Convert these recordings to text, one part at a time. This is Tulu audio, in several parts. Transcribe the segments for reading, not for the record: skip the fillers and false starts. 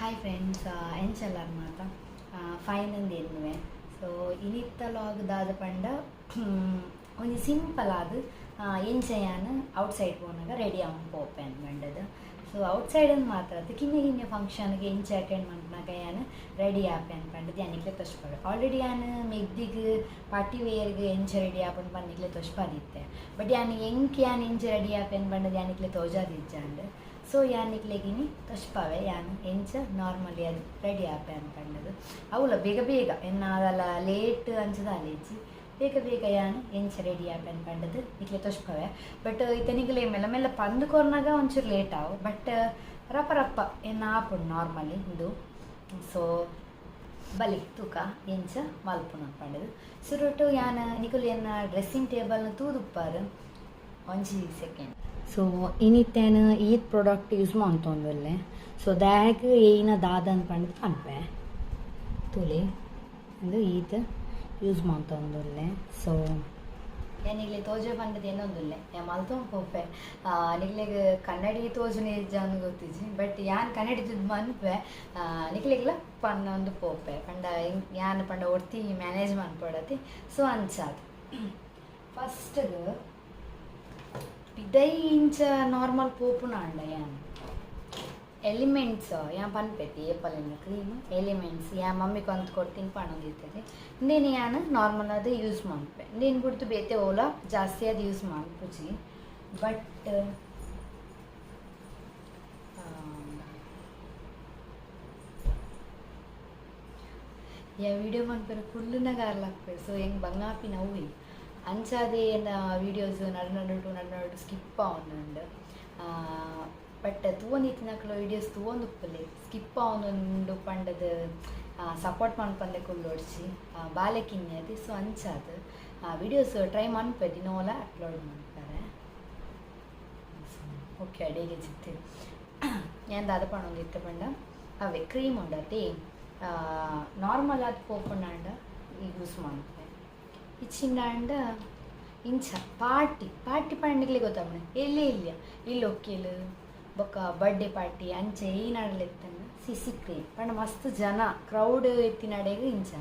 ಹಾಯ್ ಫ್ರೆಂಡ್ಸ್, ಎಂಚಲ್ಲಾರ್ ಮಾತ? ಫೈನ್ ಅಂದ್ ಎನ್ನುವೆ. ಸೊ ಇನಿತ್ತ ವ್ಲಾಗ್ ದಾದ ಪಂಡ, ಒಂಜಿ ಸಿಂಪಲ್ ಆದ್ ಎಂಚ ಯಾನ್ ಔಟ್ ಸೈಡ್ ಪೋನಗ ರೆಡಿ ಆವೊಂದು ಪೋಪೆ ಅಂದ್ ಪಂಡದ್. ಸೊ ಔಟ್ ಸೈಡ್ ಅಂದ್ ಮಾತ್ರ ಅತ್ತ್, ಕಿನ್ಯ ಕಿನ್ಯ ಫಂಕ್ಷನ್ಗೆ ಎಂಚ ಅಟೆಂಡ್ ಮನ್ಪುನಗ ಯಾನ್ ರೆಡಿ ಆಪೆ ಅಂದ್ ಪಂಡದ್ ಯಾನ್ ನಿಕ್ಲೆ ತೋಜ್ಪಾವೆ. ಆಲ್ರೆಡಿ ಯಾನ್ ಮೆಗ್ದಿಗ್ ಪಾರ್ಟಿ ವೇರ್ಗ್ ಎಂಚ ರೆಡಿ ಆಪುಂಡು ಪಂದ್ ನಿಕ್ಲೆ ತೋಜ್ಪಾದಿತ್ತೆ. ಬಟ್ ಯಾನ್ ಎಂಕ್ ಯಾನ್ ಎಂಚ ರೆಡಿ ಆಪೆ ಅಂದ್ ಪಂಡದ್ ಯಾನ್ ನಿಕ್ಲೆ ತೋಜಾದಿಜ್ಜಾಂಡ್. ಸೊ ಯಾನ್ ನಿಕ್ಲೆಗ್ ಇನಿ ತೋಜ್ಪಾವೆ, ಯಾನ್ ಎಂಚ ನಾರ್ಮಲಿ ಆದ್ ರೆಡಿ ಆಪೆ ಅಂದ್ ಪಂಡದ್. ಅವುಲ ಬೇಗ ಬೇಗ, ಎನ್ನ ದಾಲ ಲೇಟ್ ಅಂಚ ದಾಲ ಇಜ್ಜಿ. ಬೇಗ ಬೇಗ ಯಾನ್ ಎಂಚ ರೆಡಿ ಆಪೆ ಅಂದ್ ಪಂಡದ್ ನಿಕ್ಲೆ ತೋಜ್ಪಾವೆ. ಬಟ್ ಇತ್ತೆ ನಿಕ್ಲೆ ಮೆಲ್ಲ ಮೆಲ್ಲ ಪಂದ್ ಕೊರ್ನಗ ಒಂಚೂರು ಲೇಟ್ ಆವು, ಬಟ್ ರಪ ರಪ್ಪ ಎನ್ನ ಆಪುಂಡು ನಾರ್ಮಲಿ ಉಂದು. ಸೊ ಬಲೆ ತೂಕ ಎಂಚ ಮಲ್ಪುನ ಪಂಡದ್. ಸುರುಟು ಯಾನ್ ನಿಕುಲು ಎನ್ನ ಡ್ರೆಸ್ಸಿಂಗ್ ಟೇಬಲ್ನ ತೂದುಪ್ಪಾರ್. ಒಂಜಿ ಸೆಕೆಂಡ್. ಸೊ ಇನಿತ್ತೇನ್ ಈತ್ ಪ್ರಾಡಕ್ಟ್ ಯೂಸ್ ಮಂತೊಂದುಲ್ಲೆ. ಸೊ ದಾಗ್ ಏಯ್ನ ದಾದನ್ ಪಂಡ್ದ್ ಪನ್ಪೆ. ತೂಲೆ, ಉಂದು ಈತ್ ಯೂಸ್ ಮಂತೊಂದುಲ್ಲೆ. ಸೊ ಯಾನ್ ನಿಕ್ಲೆ ತೋಜೆ ಪಂಡ್ದ್ ಎನ್ನೊಂದುಲ್ಲೆ. ಯಾನ್ ಮಲ್ತೊಂದು ಪೋಪೆ. ನಿಕ್ಲೆಗ್ ಕನ್ನಡಿ ತೋಜುನ ಇಜ್ಜಾಂದ್ ಗೊತ್ತಿಜ್ಜಿ, ಬಟ್ ಯಾನ್ ಕನ್ನಡಿ ತೂದು ಮನ್ಪೆ, ನಿಕ್ಲೆಗ್ಲ ಪನ್ನೊಂದು ಪೋಪೆ. ಪಂಡ ಯಾನ್ ಪಂಡ ಒರ್ತಿ ಮ್ಯಾನೇಜ್ ಮನ್ಪೊಡತಿ. ಸೊ ಅಂಚಾದ್ ಫಸ್ಟ್ಗ್ ಪಿದೈ ಇಂಚ ನಾರ್ಮಲ್ ಪೋಪುನಾಂಡ ಯಾನ್ ಎಲಿಮೆಂಟ್ಸ್, ಯಾನ್ ಪನ್ಪೆತಿ ಏಪಲೆನ ಕ್ರೀಮ್ ಎಲಿಮೆಂಟ್ಸ್ ಯಾನ್ ಮಮ್ಮಿ ಕಂತ್ ಕೊರ್ತೀನಿ ಪನೊಂದಿತ್ತತೆ. ಇಂದೆನ್ ಯಾನ್ ನಾರ್ಮಲ್ ಆದ್ ಯೂಸ್ ಮನ್ಪೆ. ಇಂದೆನ್ ಬುಡ್ದು ಬೇತೆ ಓಲ ಜಾಸ್ತಿ ಆದ್ ಯೂಸ್ ಮನ್ಪುಜಿ. ಬಟ್ ಯಾ ವಿಡಿಯೋ ಮನ್ಪೆರೆ ಕುಲ್ಲುನಗ ಅರ್ಲಾಕ್ಪೆರ್. ಸೊ ಎಂಕ್ ಬಂಗ ಆಪಿನ ಅವ್ವೆ. ಅಂಚಾದೇ ಎನ್ನ ವೀಡಿಯೋಸ್ ನಡು ನಡುಟು ನಡು ನಡುಟು ಸ್ಕಿಪ್ ಆವೊಂದುಂಡು. ಬಟ್ ತೂವೊಂದಿತ್ತಿನಕುಲು ವೀಡಿಯೋಸ್ ತೂವೊಂದುಪ್ಪುಲೆ, ಸ್ಕಿಪ್ ಆವೊಂದುಂಡು ಪಂಡದ್ ಸಪೋರ್ಟ್ ಮನ್ಪಂದೆ ಕುಲ್ಲೊಡ್ಚಿ. ಬಾಲೆ ಕಿನ್ಯದಿ, ಸೊ ಅಂಚಾದ್ ವೀಡಿಯೋಸ್ ಟ್ರೈ ಮನ್ಪೆ ದಿನೋಲ ಅಪ್ಲೋಡ್ ಮನ್ಪೆರೆ. ಓಕೆ, ಅಡಿಗೆ ಜಿತ್ತಿ ಯಾನ್ ದಾದ ಪನೊಂದಿತ್ತೆ ಪಂಡ, ಅವೇ ಕ್ರೀಮ್ ಉಂಡತಿ, ನಾರ್ಮಲ್ ಆದ್ ಪೋಪುಂಡಾಂಡ ಯೂಸ್ ಮನ್ಪುವೆ. ಇಚ್ಚಿಂಡಾಂಡ ಇಂಚ ಪಾರ್ಟಿ, ಪಾರ್ಟಿ ಪಂಡ ಗೊತ್ತಾಪುಂಡು, ಎಲ್ಯ ಎಲ್ಯ ಇಲ್ಲ್ ಒಕ್ಕೆಲ್ ಬೊಕ್ಕ ಬರ್ಡೇ ಪಾರ್ಟಿ ಅಂಚ ಏನಾಂಡಲ ಇತ್ತಂಡ ಸಿ ಸಿ ಕ್ರೀಮ್. ಪಂಡ ಮಸ್ತ್ ಜನ ಕ್ರೌಡ್ ಇತ್ತಿನಡೆಗ್ ಇಂಚ.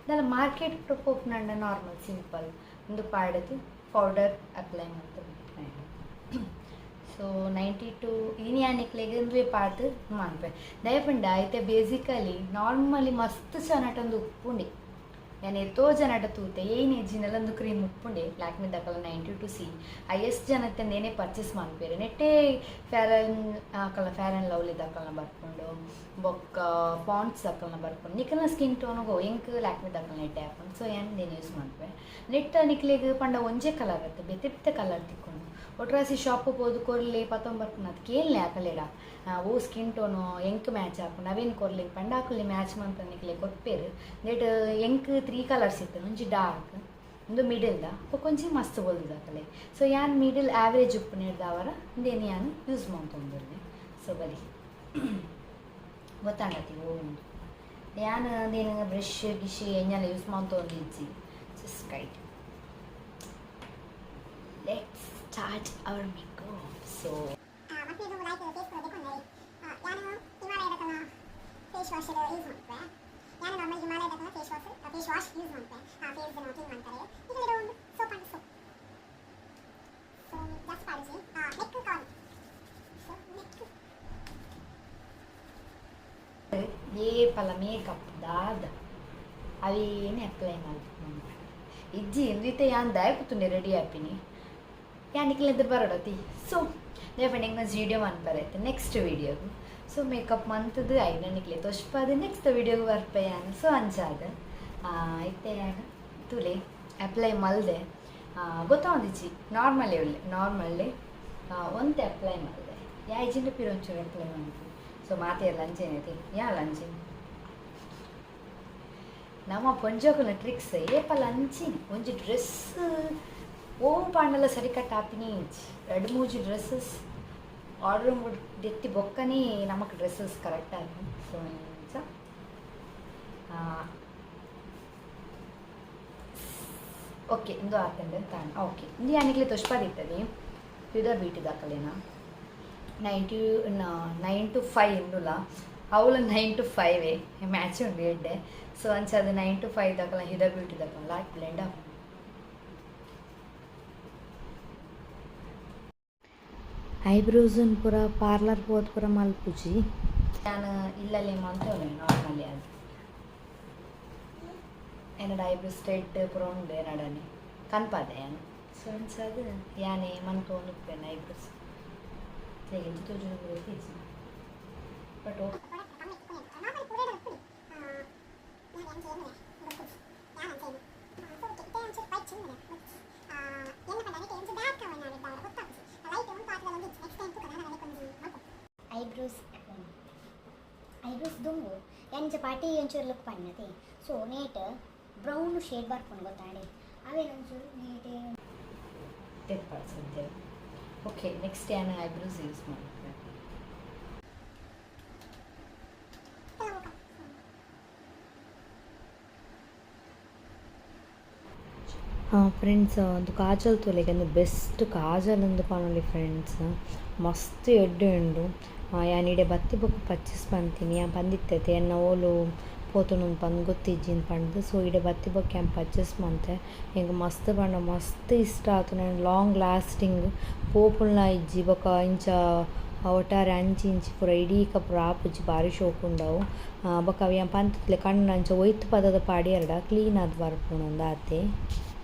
ದಾಲ ಮಾರ್ಕೆಟ್ ಪೋಪುನಾಂಡ ನಾರ್ಮಲ್ ಸಿಂಪಲ್ ಉಂದು ಪಾಡ್ದ್ ಪೌಡರ್ ಅಪ್ಲೈ ಮಲ್ತ್. ಸೊ 92 ಇನಿ ಯಾನ್ ನಿಕ್ಲೆಗ್ ಉಂದುವೇ ಪಾಡ್ದ್ ಮನ್ಪೆ. ದಾಯೆ ಪಂಡ ಇತ್ತೆ ಬೇಸಿಕಲಿ ನಾರ್ಮಲಿ ಮಸ್ತ್ ಜನಟ ಉಂದು ಉಪ್ಪುಂಡೆ. ಯಾನ್ ಏತೋ ಜನಟ ತೂತೆ, ಏನ್ ಇಜ್ಜಿಂಡಲ ಉಂದು ಕ್ರೀಮ್ ಉಪ್ಪುಂಡೆ. ಲ್ಯಾಕ್ಮಿ ದಕಲ್ನ 92 ಸಿ ಹೈಯೆಸ್ಟ್ ಜನತ್ತೆ ನೇನೆ ಪರ್ಚೇಸ್ ಮನ್ಪೆರ್. ನೆಟ್ಟೆ ಫೇರ್ ಅಕಲ್ನ ಫೇರ್ ಆ್ಯಂಡ್ ಲವ್ಲಿ ದಕಲ್ನ ಬರ್ಪುಂಡು, ಬೊಕ್ಕ ಪಾಂಡ್ಸ್ ದಕಲ್ನ ಬರ್ಪುಂಡು. ನಿಕಲ್ನ ಸ್ಕಿನ್ ಟೋನ್ಗ್ ಎಂಕ್ ಲ್ಯಾಕ್ಮಿ ದಕಲ್ನ ಎಡ್ಡೆ ಆಪುಂಡು. ಸೊ ಯಾನ್ ಉಂದೆನ್ ಯೂಸ್ ಮನ್ಪುವೆ. ನೆಟ್ಟ ನಿಕ್ಲೆಗ್ ಪಂಡ ಒಂಜೇ ಕಲರ್ ಅತ್ತ್, ಬೇತೆ ಬೇತೆ ಕಲರ್ ತಿಕ್ಕುಂಡು. ಒಟ್ರಾಸಿ ಶಾಪ್ ಪೋದು ಕೊರ್ಲೆ ಪತೊಂದು ಬರ್ಪುನ ಅತ್ತ್. ಕೇನ್ಲೆ ಅಕಲೆಡ, ಓ ಸ್ಕಿನ್ ಟೋನು ಎಂಕ್ ಮ್ಯಾಚ್ ಆಪುಂಡು, ಅವೇನ್ ಕೊರ್ಲೆ ಪಂಡ ಅಕುಲು ಮ್ಯಾಚ್ ಮನ್ಪುನ ನಿಕ್ಲೆ ಕೊರ್ಪೆರ್. ನೆಟ್ ಎಂಕ್ ತ್ರೀ ಕಲರ್ಸ್ ಇತ್ತು. ಒಂಜಿ ಡಾರ್ಕ್, ಉಂದು ಮಿಡಲ್ದ, ಬೊಕ್ಕ ಒಂಜಿ ಮಸ್ತ್ ಬೊಲ್ದುದಕಲೆ. ಸೊ ಯಾನ್ ಮಿಡಲ್ ಆವ್ರೇಜ್ ಉಪ್ಪುನೆಡ್ದಾವರ ಉಂದೆನ್ ಯಾನ್ ಯೂಸ್ ಮಲ್ತೊಂದುಲ್ಲೆ. ಸೊ ಬಲಿ, ಗೊತ್ತಾಂಡತಿ ಓ ಉಂದು. ಯಾನ್ ಉಂದೆನ್ ಬ್ರಷ್ ಗಿಶ್ ಎಂಜಲ ಯೂಸ್ ಮಲ್ತೊಂದಿಜ್ಜಿ. Just kite. Let's start our makeup. So ಮತ್ತೇ ಲೈಕ್ ಫೇಸ್ ದೆಕೊಂಡೆ. ಯಾನ್ ಹಿಮಾಲಯದಕಲ್ನ ಫೇಸ್ ವಾಶ್ ಯೂಸ್ ಮಲ್ಪುವೆ. ಯಾನ್ ನಾರ್ಮಲ್ ಹಿಮಾಲಯದಕಲ್ನ ಫೇಸ್ ವಾಶ್ ಯೂಸ್ ಮಲ್ಪುವೆ ಫೇಸ್ ಕ್ಲೀನ್ ಮಲ್ಪರೆ. ಈಗ ಒಂದು ಸೋಪ್ ಅಂಡ್ ಸೋಪ್. ಸೊ ಜಾಸ್ತಿ ಪಾಡುಜಿ. ನೆಕ್ ಕಾಲ್, ಸೊ ನೆಕ್. ಏಪಲ ಮೇಕಪ್ ದಾದ ಅವೇನೆ ಅಪ್ಲೈ ಮಲ್ಪುನು ಇಜ್ಜಿ. ಇಂದಿತ್ತೆ ಯಾನ್ ದಾಯ ಕೂತುಂಡೆ ರೆಡಿ ಆಪಿನಿ? ಯಾನ್ ನಿಕ್ಲೆದ್ದು ಬರೊಡತಿ. ಸೊ ದಾಯೆ ಎಂಕ್ ಒಂಜಿ ವೀಡಿಯೋ ಮನ್ಪರೆ ಇತ್ತೆ ನೆಕ್ಸ್ಟ್ ವೀಡಿಯೋಗು. ಸೊ ಮೇಕಪ್ ಮಂತುದು ಐನ ನಿಕ್ಲೆ ತೋಜ್ಪಾದ್ ನೆಕ್ಸ್ಟ್ ವೀಡಿಯೋಗು ಬರ್ಪೆ ಯಾನ್. ಸೊ ಅಂಚಾದ್ ಇತ್ತೆ ಯಾನ್ ತೂಲೆ ಅಪ್ಲೈ ಮಲ್ದೆ. ಗೊತ್ತಾವೊಂದಿಜ್ಜಿ, ನಾರ್ಮಲಿ ಉಲ್ಲೆ. ನಾರ್ಮಲ್ಲಿ ಒಂತೆ ಅಪ್ಲೈ ಮಲ್ದೆ. ಯಾ ಇಜ್ಜಿಂಡ ಪಿರ ಒಂಚೂರು ಅಪ್ಲೈ ಮಲ್ಪು. ಸೊ ಮಾತೆರ್ಲ ಅಂಚೆನೆ ಐತಿ, ಯಾನ್ಲ ಅಂಚೆನೆ. ನಮ್ಮ ಪೊಂಜೋಕುಲ್ನ ಟ್ರಿಕ್ಸ್ ಏಪಲ ಅಂಚಿನಿ. ಒಂಜಿ ಡ್ರೆಸ್ ಓ ಪಾಂಡಲ ಸರಿ ಕಟ್ ಆಪಿನಿ ಇಜ್ಜಿ. ರಡ್ಡ್ ಮೂಜಿ ಡ್ರೆಸ್ಸಸ್ ಆರ್ಡರ್ ದೆತ್ತಿ ಬೊಕ್ಕನೇ ನಮಕ್ ಡ್ರೆಸ್ಸಸ್ ಕರೆಕ್ಟ್ ಆಪುಂಡು. ಸೊ ಇಂಚ. ಓಕೆ, ಇಂದು ಆತಂಡ್ ತಾನ್. ಓಕೆ, ಇಂದು ಯಾನಿಕ್ಲೆ ತೊಷ್ಪಾದಿತ್ತದಿ ಪ್ಯೂದಾ ಬ್ಯೂಟಿ ದಾಕಲೇನ 99 ಟು 5 ಇಂದುಲ. ಅವಳು 9 to 5 match ಉಂಡು ಎಡ್ಡೆ. ಸೊ ಅಂಚ ಅದು 9 to 5 ದಕಲ ಹಿದ ಬ್ಯೂಟಿ ದಕಲ ಲಾಯ್ಕ್ ಬ್ಲೆಂಡ್ ಆಪುಂಡು. ಐಬ್ರೋಸ್ ಪೂರ ಪಾರ್ಲರ್ ಪೋದು ಪೂರ ಮಲ್ಪುಜಿ ಯಾನ್ ಇಲ್ಲಲ್ಲಿ ಮಂತೊನೆ ನಾರ್ಮಲಿ. ಅದು ಎನ್ನಡ ಐಬ್ರೋ ಸ್ಟ್ರೇಟ್ ಪೂರ ಉಂಡು ಎನ್ನಡನೆ ಕನ್ಪಾದೆ ಯಾನ್. ಸೊ ಅಂಚಾದ್ ಯಾನೆ ಮನ್ತೊಂದು ಉಪ್ಪೆನ ಐಬ್ರೋಸ್. ಎಂಚ ತೋಜುಂಡು ಗೊತ್ತಿಜ್ಜಿ, ಬಟ್ ಓಕೆ. Normally ಪೂರ ಉಪ್ಪುನಿ ಯಾನ್ ಎಂಚ ಎನ್ನುವೆ ಗೊತ್ತಿಜ್ಜಿ, ಯಾನ್ ಅಂಚ ಎನ್ನು. ಸೊ ಓಕೆ, ಇತ್ತೆ ಒಂಚೂರು ವೈಟ್ ಚೆಂದ, ಬಟ್ ಎನ್ನ ಪಂಡ ಅನಿಟ್ ಎಂಚ ಡಾರ್ಕ್ ಅವನ್ನ ಅವೆಡ್ದಾವರ ಗೊತ್ತಾಪುಜಿ. ಲೈಟ್ ಉಂಟು ಆತದ ಒಂಜಿ ನೆಕ್ಸ್ಟ್ ಟೈಮ್ ತೂಕ ದಾದ ಒಂಜಿ ಮಲ್ಪು. ಐಬ್ರೋಸ್, ಐಬ್ರೋಸ್ ದುಂಬು ಎಂಚ ಪಾಟಿ ಒಂಚೂರು ಲುಕ್ ಪಣ್ಣತೆ. ಸೊ ನೇಟ್ ಬ್ರೌನ್ ಶೇಡ್ ಬರ್ಪುಂಡು ಗೊತ್ತಾಂಡೆ, ಅವೇನೊಂಚೂರು ನೇಟ್ ತೆಪ್ಪಾಡ್ ಸದ್ಯ. ಓಕೆ, ನೆಕ್ಸ್ಟ್ ಯಾನ್ ಐಬ್ರೋಸ್ ಯೂಸ್ ಮಲ್ಪುವೆ. ಕೆಲವು. ಫ್ರೆಂಡ್ಸ್, ಒಂದು ಕಾಜಲ್ ತೂಲೆಗೆ ಒಂದು ಬೆಸ್ಟ್ ಕಾಜಲ್ ಅಂದು ಪನೊಲಿ ಫ್ರೆಂಡ್ಸ್. ಮಸ್ತ್ ಎಡ್ಡೆ ಉಂಡು. ಯಾನ್ ಇಡೆ ಬತ್ತಿ ಬೊಕ್ಕ ಪರ್ಚೇಸ್ ಪಂತೀನಿ ಯಾನ್ ಪಂದಿತ್ತೈತೆ ಎನ್ನ ಓಲು ಪೋತುಂಡು ಪಂದ್ ಗೊತ್ತಿಜ್ಜಿ ಪಂಡ್ದು. ಸೊ ಇಡೆ ಬತ್ತಿ ಬೊಕ್ಕ ಯಾನ್ ಪರ್ಚೇಸ್ ಮಂತೆ. ಎಂಕ್ ಮಸ್ತ್ ಪಂಡ ಮಸ್ತ್ ಇಷ್ಟ ಆತುಂಡು. ಲಾಂಗ್ ಲಾಸ್ಟಿಂಗ್, ಪೋಪುಲ್ನ ಇಜ್ಜಿ. ಬೊಕ್ಕ ಇಂಚ ಒಟ್ಟಾರೆ ಅಂಚಿ ಇಂಚಿ ಪೂರ ಇಡೀಕ ಪೂರ ಆಪುಜಿ. ಬಾರಿ ಶೋಕು ಉಂಡು ಅವು. ಬೊಕ್ಕ ಅವು ಯಾನ್ ಪಂತಿತ್ಲೆ ಕಣ್ಣು ಅಂಚ ಒಯ್ತ್ ಪದದ ಪಾಡ್ಯೆರ್ಡ ಕ್ಲೀನ್ ಆದ್ ಬರ್ಪುಂಡು ಉಂದು ಆತೆ.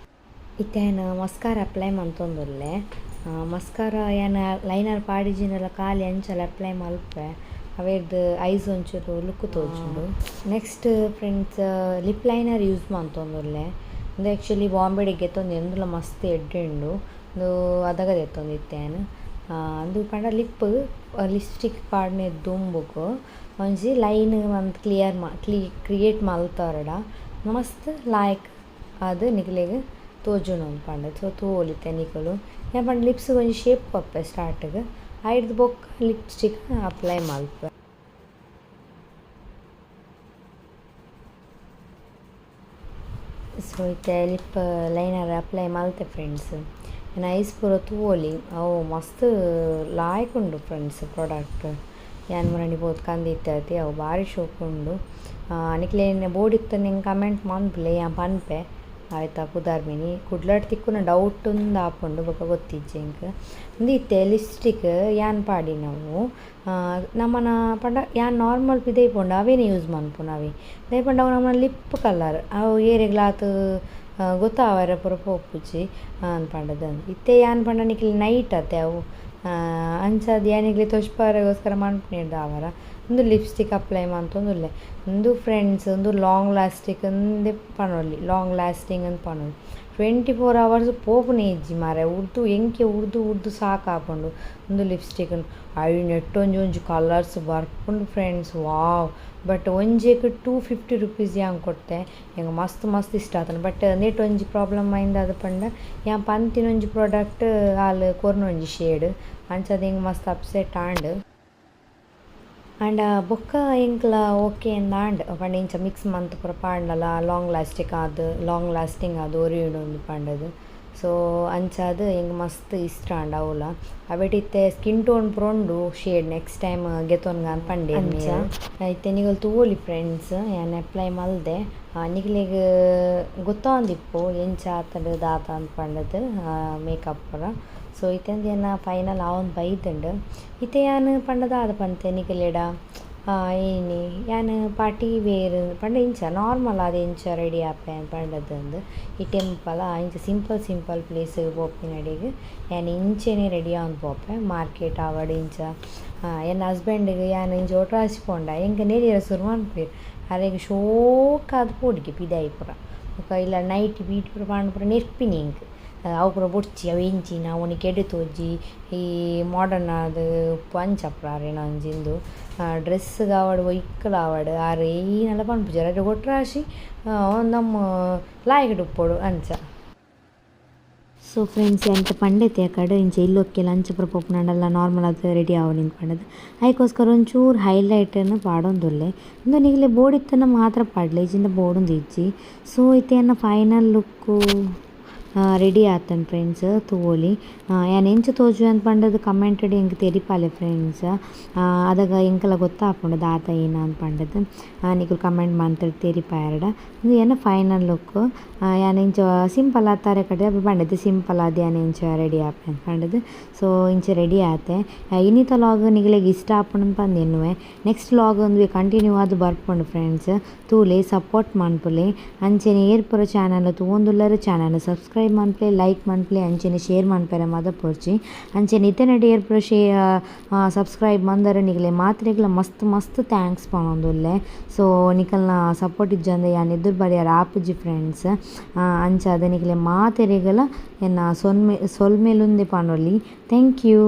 ಇತ್ತೆ ಯಾನ್ ಮಸ್ಕಾರ ಅಪ್ಲೈ ಮಂತೊಂದುಲ್ಲೆ. ಮಸ್ಕಾರ ಯಾನ್ ಲೈನರ್ ಪಾಡಿಜಿಂಡಲ ಖಾಲಿ ಅಂಚಲ ಅಪ್ಲೈ ಮಲ್ಪೆ. ಅವೆರ್ದ್ ಐಸ್ ಒಂಚೂರು ಲುಕ್ ತೋಜುಂಡು. Next friends, lip liner use ಮಂತೊಂದುಲ್ಲೆ. ಉಂದು ಆ್ಯಕ್ಚುಲಿ ಬಾಂಬೆಡ್ ಗೆತೊಂದು ಉಂದುಲ ಮಸ್ತ್ ಎಡ್ಡೆ ಉಂಡು. ಉಂದು ಅದಗ ದೆತ್ತೊಂದಿತ್ತೆ ಯಾನ್. ಉಂದು ಪಂಡ ಲಿಪ್ ಲಿಪ್ಸ್ಟಿಕ್ ಪಾಡ್ನೆ ದುಂಬುಗು ಒಂಜಿ ಲೈನ್ ಮಂತ್ ಕ್ಲಿಯರ್ ಮಾ ಕ್ಲೀ ಕ್ರಿಯೇಟ್ ಮಲ್ತೊರಡ ಮಸ್ತ್ ಲಾಯ್ಕ್ ಆದ್ ನಿಕ್ಲೆಗ್ ತೋಜುಂಡು ಪಂದ್. ಸೊ ತೂವೊಲಿ ಇತ್ತೆ ನಿಕುಲು. ಯಾನ್ ಪಂಡ ಲಿಪ್ಸ್ ಒಂಜಿ ಶೇಪ್ ಕೊರ್ಪೆ ಸ್ಟಾರ್ಟ್ಗ್, ಐಡ್ದ್ ಬೊಕ್ಕ ಲಿಪ್ಸ್ಟಿಕ್ ಅಪ್ಲೈ ಮಲ್ಪುವೆ. ಸೊ ಇತ್ತೆ lip liner apply ಮಲ್ತೆ ಫ್ರೆಂಡ್ಸ್. ಎನ್ನ ಐಸ್ ಪೂರ ತೂವೊಲಿ. ಅವು ಮಸ್ತ್ ಲಾಯ್ಕ್ ಉಂಡು ಫ್ರೆಂಡ್ಸ್ ಪ್ರಾಡಕ್ಟ್. ಯಾನ್ ಮುರಾನಿ ಪೋದು ಕಂದಿತ್ತೆ ಅತೆ, ಅವು ಬಾರಿ ಶೋಕು ಉಂಡು. ನಿಕ್ಲೆನ ಬೋಡಿತ್ತಂಡ ಎಂಕ್ ಕಮೆಂಟ್ ಮನ್ಪುಲೆ, ಯಾನ್ ಪನ್ಪೆ ಆಯ್ತಾ ಪುದರ್ ಮಿನಿ. ಕುಡ್ಲಡ್ ತಿಕ್ಕುನ ಡೌಟ್ ಉಂದು ಆಪುಂಡು, ಬೊಕ ಗೊತ್ತಿಜ್ಜಿ ಎಂಕ್. ಉಂದು ಇತ್ತೆ ಲಿಪ್ಸ್ಟಿಕ್ ಯಾನ್ ಪಾಡಿನವು. ನಮನ ಪಂಡ ಯಾನ್ ನಾರ್ಮಲ್ ಪಿದಯಿ ಪೋಂಡ ಅವೇನೆ ಯೂಸ್ ಮನ್ಪುನ ಅವೆ. ದಾಯೆ ಪಂಡ ಅವು ನಮನ ಲಿಪ್ ಕಲರ್, ಅವು ಏರೆಗ್ಲಾ ಆತ್ ಗೊತ್ತಾವರೆ ಪೂರ ಪೋಪುಜಿ ಅಂದ್ ಪಂಡದ್. ಇತ್ತೆ ಯಾನ್ ಪಂಡ ನಿಕ್ಲೆ ನೈಟ್ ಅತೆ ಅವು, ಅಂಚಾದ್ ಯಾನ್ ನಿಕ್ಲೆ ತೋಜ್ಪಾವರೆಗೋಸ್ಕರ ಮನ್ಪುನೆಡ್ದಾವರ ಉಂದು ಲಿಪ್ಸ್ಟಿಕ್ ಅಪ್ಲೈ ಮಂತೊಂದುಲ್ಲೆ. ಉಂದು ಫ್ರೆಂಡ್ಸ್, ಉಂದು ಲಾಂಗ್ ಲಾಸ್ಟಿಂಗ್ ಇಂದೇ ಪನೊಲಿ, ಲಾಂಗ್ ಲಾಸ್ಟಿಂಗ್ ಅಂದ್ ಪನೊಲಿ. 24 ಅವರ್ಸ್ ಪೋಪುನೆ ಇಜ್ಜಿ ಮಾರ್ರೆ. ಉರ್ದು ಎಂಕೆ ಉರ್ದು ಉರ್ದು ಸಾಕಾಪುಂಡು ಉಂದು ಲಿಪ್ಸ್ಟಿಕ್. ಐನೆಟ್ ಒಂಜಿ ಒಂಜಿ ಕಲರ್ಸ್ ಬರ್ಪುಂಡು friends, wow. But ಒಂಜೆಕ್ 250 rupees ಯಾನ್ ಕೊರ್ತೆ. ಎಂಕ್ ಮಸ್ತ್ ಮಸ್ತ್ ಇಷ್ಟ ಆತುಂಡು. ಬಟ್ ನೆಟ್ ಒಂಜಿ ಪ್ರಾಬ್ಲಮ್ ಆಯಿಂದಾದ ಪಂಡ, ಯಾನ್ ಪಂತಿನ ಒಂಜಿ ಪ್ರಾಡಕ್ಟ್, ಆಲ್ ಕೊರ್ನ ಒಂಜಿ ಶೇಡ್. ಅಂಚಾದ್ ಎಂಕ್ ಮಸ್ತ್ ಅಪ್ಸೆಟ್ ಆಂಡ್. ಆಂಡ ಬೊಕ್ಕ ಎಂಕ್ಲ ಓಕೆ ಅಂದ್ ಪಂಡ ಇಂಚ ಮಿಕ್ಸ್ ಮಂತ್ ಪೂರ ಪಾಡ್ಂಡಲ ಲಾಂಗ್ ಲಾಸ್ಟಿಕ್ ಆದ್ ಲಾಂಗ್ ಲಾಸ್ಟಿಂಗ್ ಆದ್ ಒರಿಯುಂಡು ಅಂದ್ ಪಂಡದು. ಸೊ ಅಂಚಾದ್ ಎಂಕ್ ಮಸ್ತ್ ಇಷ್ಟ ಆಂಡ್ ಅವುಲ. ಅವೆಟ್ ಇತ್ತೆ ಸ್ಕಿನ್ ಟೋನ್ ಪೂರ ಉಂಡು shade. Next time ಗೆತೊನ್ಗ ಅಂದ್ ಪಂಡೆರ್. ಅಂಚ ಇತ್ತೆ ನಿಕುಲು ತೂವೊಲಿ ಫ್ರೆಂಡ್ಸ್, ಯಾನ್ ಅಪ್ಲೈ ಮಲ್ದೆ. ನಿಕ್ಲೆಗ್ ಗೊತ್ತಾವೊಂದಿಪ್ಪು ಎಂಚ ಆತುಂಡು ದಾದ ಅಂದ್ ಪಂಡದು ಮೇಕಪ್ ಪೂರ. ಸೊ ಇತ್ತೆ ಎನ್ನ ಫೈನಲ್ ಆವೊಂದು ಬೈದುಂಡು. ಇತ್ತೆ ಯಾನ್ ಪಂಡ ದಾದ ಪಂತೆ ನಿಕಲೆಡ, ಏನಿ ಯಾನ್ ಪಾರ್ಟಿ ವೇರ್ ಪಂಡ ಇಂಚ ನಾರ್ಮಲ್ ಆದ್ ಎಂಚ ರೆಡಿ ಆಪೆ ಪಂಡದಂದ್. ಈ ಟೆಂಪಲ್ ಇಂಚ simple simple place ಪೋಪಿನಡೆಗ್ ಯಾನ್ ಇಂಚೆನೆ ರೆಡಿ ಆವೊಂದು ಪೋಪೆ. ಮಾರ್ಕೆಟ್ ಆವಡ್ ಇಂಚ. ಎನ್ನ ಹಸ್ಬೆಂಡ್ಗ್ ಯಾನ್ ಇಂಚ ಒಟ್ರಾಸಿ ಪೋಂಡ ಎಂಕ್ ನೆರಿಯರೆ ಸುರು ಮನ್ಪುವೆರ್. ಅರೆಗ್ ಶೋಕಾದ್ ಪೋಡಿಗೆ ಪಿದಾಯಿ ಪೂರ. ಬೊಕ ಇಲ್ಲ ನೈಟಿ ಬೀಟಿ ಪೂರ ಪಾಡ್ಂಡ ಪೂರ ನೆರ್ಪಿನಿ ಎಂಕ್. ಅವು ಪೂರ ಬೊಡ್ಚಿ, ಅವು ಎಂಚಿನ, ಅವು ನಿಕ್ಕ್ ತೋಜಿ, ಈ ಮಾಡರ್ನ್ ಆದ್ ಉಪ್ಪು ಅಂಚ ಪೂರ ಅರೆನ ಒಂಜಿ ಇಂದು. ಡ್ರೆಸ್ ಆವಡ್ ಒಯ್ಕ್ಲ ಆವಡ್ ಆರ್ ಏನಲ ಪನ್ಪುಜೆರ್. ಅರೆಗ್ ಒಟ್ರಾಶಿ ನಮ್ಮ ಲಾಯ್ಕ್ಡ್ ಉಪ್ಪೊಡು ಅಂಚ. ಸೊ ಫ್ರೆಂಡ್ಸ್, ಎಂತ ಪಂಡೆತೆ ಕಡೆ ಇಂಚ ಇಲ್ಲೊಕ್ಕೆಲ ಅಂಚ ಪೂರ ಪೋಪುನಂಡಲ ನಾರ್ಮಲ್ ಆದ್ ರೆಡಿ ಆವೊಲಿ ಪಂಡದು. ಐಕೋಸ್ಕರ ಒಂಚೂರು ಹೈಲೈಟನ್ನು ಪಾಡೊಂದುಲ್ಲೆ. ಉಂದು ನಿಕ್ಲೆ ಬೋಡಿತ್ತಂಡ ಮಾತ್ರ ಪಾಡ್ಲೆ, ಇಜ್ಜಿಂಡ ಬೋಡೊಂದು ಇಜ್ಜಿ. ಸೊ ಇತ್ತೆ ಎನ್ನ ಫೈನಲ್ ಲುಕ್ಕು. ರೆಡಿ ಆತುಂಡು ಫ್ರೆಂಡ್ಸ್ ತೂವೊಲಿ. ಯಾನ್ ಎಂಚ ತೋಜುವೆ ಅಂದ್ ಪಂಡುದು ಕಮೆಂಟ್ ಡ್ ಎಂಕ್ ತೆರಿಪಾಲೆ ಫ್ರೆಂಡ್ಸ್. ಅದಗ ಎಂಕಲ ಗೊತ್ತಾಪುಂಡು ದಾದ ಏನ ಅಂದ್ ಪಂಡುದು. ನಿಕುಲು ಕಮೆಂಟ್ ಮಂತುದು ತೆರಿಪಾಯೆರ್ಡ. ಉಂದು ಎನ್ನ ಫೈನಲ್ ಲುಕ್. ಯಾನ್ ಇಂಚ ಸಿಂಪಲ್ ಆದ್ ತರೆ ಕಟ್ಟ್ ಪಂಡೆತೆ ಸಿಂಪಲ್ ಆದ್ ಯಾನ್ ಇಂಚ ರೆಡಿ ಆಪೆ ಪಂಡುದು. ಸೊ ಇಂಚ ರೆಡಿ ಆತೆ. ಇನಿತ ವ್ಲಾಗ್ ನಿಗಲೆಗ್ ಇಷ್ಟ ಆಪುಂಡು ಪಂದ್ ಎನ್ನುವೆ. ನೆಕ್ಸ್ಟ್ ವ್ಲಾಗ್ ಉಂದುವೆ ಕಂಟಿನ್ಯೂ ಆದ್ ಬರ್ಪುಂಡು ಫ್ರೆಂಡ್ಸ್. ತೂಲೆ ಸಪೋರ್ಟ್ ಮನ್ಪುಲೆ. ಅಂಚನೆ ಏರ್ ಪೂರ ಚಾನಲ್ ತೂವೊಂದುಲ್ಲೆರ್ ಚಾನಲ್ ಸಬ್ಸ್ಕ್ರೈಬ್ ಮನ್ಪುಲೆ, ಲೈಕ್ ಮನ್ಪುಲೆ, ಅಂಚನೆ ಶೇರ್ ಮನ್ಪೆರೆ ಮದಪೊರ್ಚಿ. ಅಂಚನೆ ಇತ್ತೆನೆಟ್ ಏರ್ ಪೂರ ಶೇ ಸಬ್ಸ್ಕ್ರೈಬ್ ಮಂದರ್ ನಿಗಲೆ ಮಾತ್ರೆಗ್ಲ ಮಸ್ತ್ ಮಸ್ತ್ thanks ಪನೊಂದುಲ್ಲೆ. ಸೊ ನಿಕಲ್ನ ಸಪೋರ್ಟ್ ಇಜ್ಜಂದೆ ಯಾನ್ ಎದುರು ಬರಿಯರೆ ಆಪುಜಿ ಫ್ರೆಂಡ್ಸ್. ಅಂಚಾದ್ ನಿಕಲೆ ಮಾತೆರೆಗ್ಲ ಎನ್ನ ಸೊಲ್ಮೆ ಸೊಲ್ಮೆಲುಂದೆ ಪನೊಲಿ. Thank you.